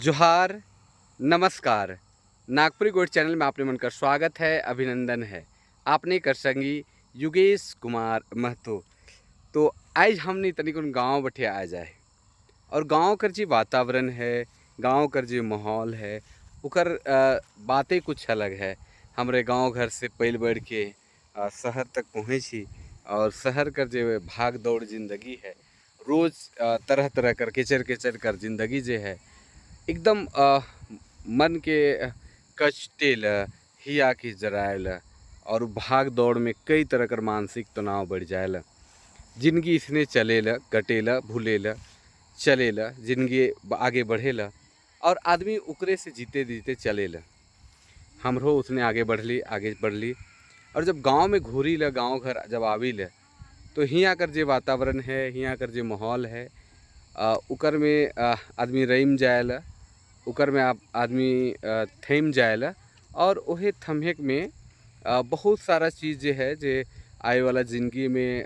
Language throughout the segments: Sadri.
जोहार, नमस्कार। नागपुरी गोठ चैनल में आपने मन का स्वागत है, अभिनंदन है। आपने कर संगी युगेश कुमार महतो। तो आज हमने तनिकुन गांव बठे आ जाए और गांव कर जी वातावरण है, गांव कर जी माहौल है, उकर बातें कुछ अलग है। हमरे गांव घर से पहल बढ़ के शहर तक पहुँची और शहर कर जो भाग दौड़ जिंदगी है, रोज़ तरह तरह कर केचर केचर कर जिंदगी जे है, एकदम मन के कचटेल, हिया के जरायल और भाग दौड़ में कई तरह कर मानसिक तनाव बढ़ जायल। जिंदगी इसने चलेला, कटेला, भूलेला, चलेला, जिंदगी आगे बढ़ेला और आदमी उकरे से जीते जीते चलेला। हमरो उसने आगे बढ़ली, आगे बढ़ली और जब गांव में घूरी ल, गांव घर जब आवी ल, तो हियाँ कर जे वातावरण है, हियाँ कर जे माहौल है, उकर में आदमी रईम जाएला, उकर में आप आदमी थम जाएला और ओहे थम्हेक में बहुत सारा चीज़ जे है जे आए वाला जिंदगी में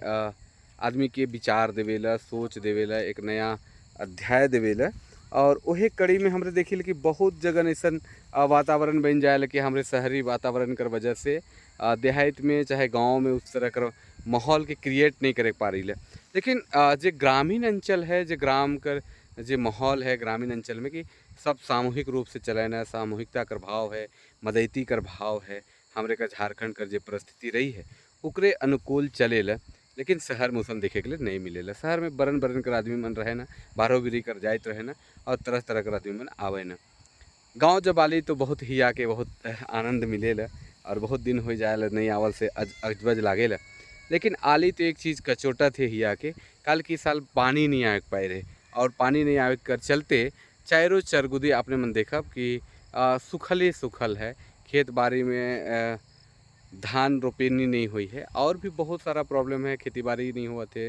आदमी के विचार देवेला, सोच देवेला, एक नया अध्याय देवेला। और ओहे कड़ी में हमरे देखिल कि बहुत जगह ऐसन वातावरण बन जाएला कि हमरे शहरी वातावरण कर वजह से देहात में चाहे गांव में उस तरह कर माहौल के क्रिएट नहीं करे पा रही। लेकिन जे ग्रामीण अंचल है, जे ग्राम कर जे माहौल है ग्रामीण अंचल में कि सब सामूहिक रूप से चलाना, सामूहिकता कर भाव है, मदैती कर भाव है, हमरे का झारखंड कर जे परिस्थिति रही है उकरे अनुकूल चलेला। लेकिन शहर में उसन देखे के लिए नहीं मिलेला। शहर में बरन बरन कर आदमी मन रहे ना, बाहरों बिरी कर जाइत रहे ना और तरह तरह कर आदमी मन आवे ना। गांव जब आली तो बहुत ही आके बहुत आनंद मिलेला और बहुत दिन हो जाए नहीं आवल से अजबज लागेला। लेकिन आली तो एक चीज़ कचोटा थे हिया के, काल की साल पानी नहीं आए पाए रहे और पानी नहीं आवे कर चलते चारों चरगुदी आपने मन देखा कि सुखल ही सुखल है। खेत बाड़ी में धान रोपनी नहीं हुई है और भी बहुत सारा प्रॉब्लम है, खेती बाड़ी नहीं हुआ थे,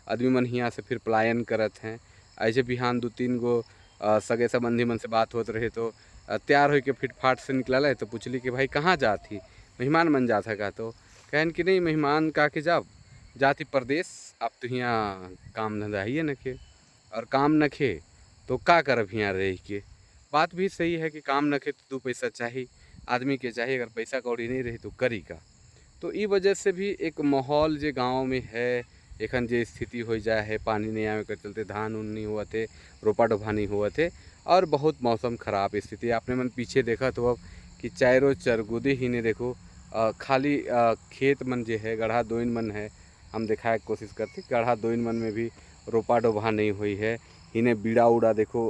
आदमी मन हियाँ से फिर पलायन करत हैं। ऐसे बिहान 2-3 गो सगे संबंधी मन से बात होत रहे तो तैयार होके फिटफाट से निकलल है तो पूछली कि भाई कहाँ जात ही, मेहमान मन जात है का? तो कहन कि नहीं मेहमान का के जाब जाती परदेस, अब तो हियाँ काम धंधा ही न खे और काम न खे तो का करब हियाँ रह के। बात भी सही है कि काम न खे तो 2 पैसा चाहिए आदमी के चाहिए, अगर पैसा कौड़ी नहीं रही तो करी का। तो ई वजह से भी एक माहौल जे गांव में है एखन जे स्थिति हो जाए है, पानी नहीं आवे के चलते धान उन नहीं हुआ थे, रोपा डोभा नहीं हुआ थे और बहुत मौसम खराब स्थिति। आपने मन पीछे देखा तो अब कि चारों चरगुदी ही ने देखो खाली खेत मन जे है, गढ़ा दोइन मन है, हम दिखाए के कोशिश करते, गढ़ा दोइन मन में भी रोपा डोभा नहीं हुई है। इन्हें बीड़ा उड़ा देखो,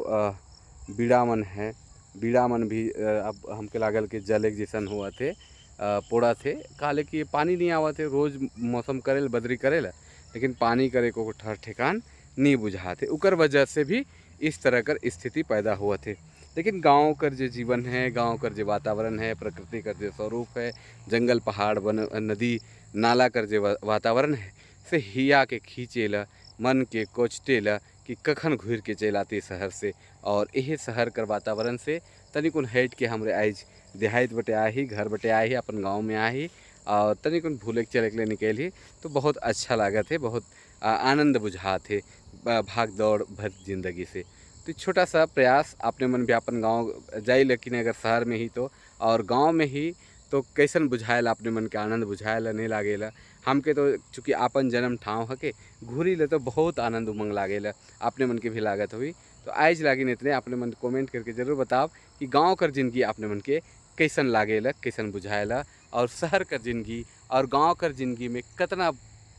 बीड़ा मन है, बीड़ा मन भी अब हमके लागल कि जल एक जैसन हुआ थे, पोड़ा थे, काले कि पानी नहीं आवा थे। रोज़ मौसम करेल बदरी करेला लेकिन पानी करे को ठहर ठेकान नहीं बुझाते, उकर वजह से भी इस तरह कर स्थिति पैदा हुआ थे। लेकिन गांव कर जो जीवन है, गांव कर जो वातावरण है, प्रकृति कर जो स्वरूप है, जंगल पहाड़ वन नदी नाला कर जो वातावरण है, से हिया के खींचेला, मन के कोचटेला कि कखन घूर के चल आती शहर से। और यही शहर कर वातावरण से तनिकुन हट के हमरे आज देहात बटे आही, घर बटे आही, अपन गांव में आही और तनिकुन भूले के चले के लिए निकल ही तो बहुत अच्छा लागत है, बहुत आनंद बुझात है भाग दौड़ भर जिंदगी से। तो छोटा सा प्रयास अपने मन भी अपन गाँव जाई, लेकिन अगर शहर में ही तो और गाँव में ही तो कैसन बुझाएला, अपने मन के आनंद बुझाएला नहीं लागेला। हमके तो चूँकि आपन जन्म ठाव हके घूरी ले तो बहुत आनंद उमंग लागेला, अपने मन के भी लागत हुई। तो आज लागिन इतने, अपने मन कमेंट करके ज़रूर बताओ कि गांव कर जिंदगी अपने मन के कैसन लागेला, कैसन बुझाएला और शहर कर जिंदगी और गांव कर जिंदगी में कितना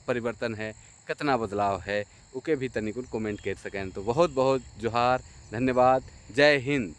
परिवर्तन है, कितना बदलाव है, उके भी तनिकुन कमेंट कर सकें। तो बहुत बहुत जोहार, धन्यवाद, जय हिंद।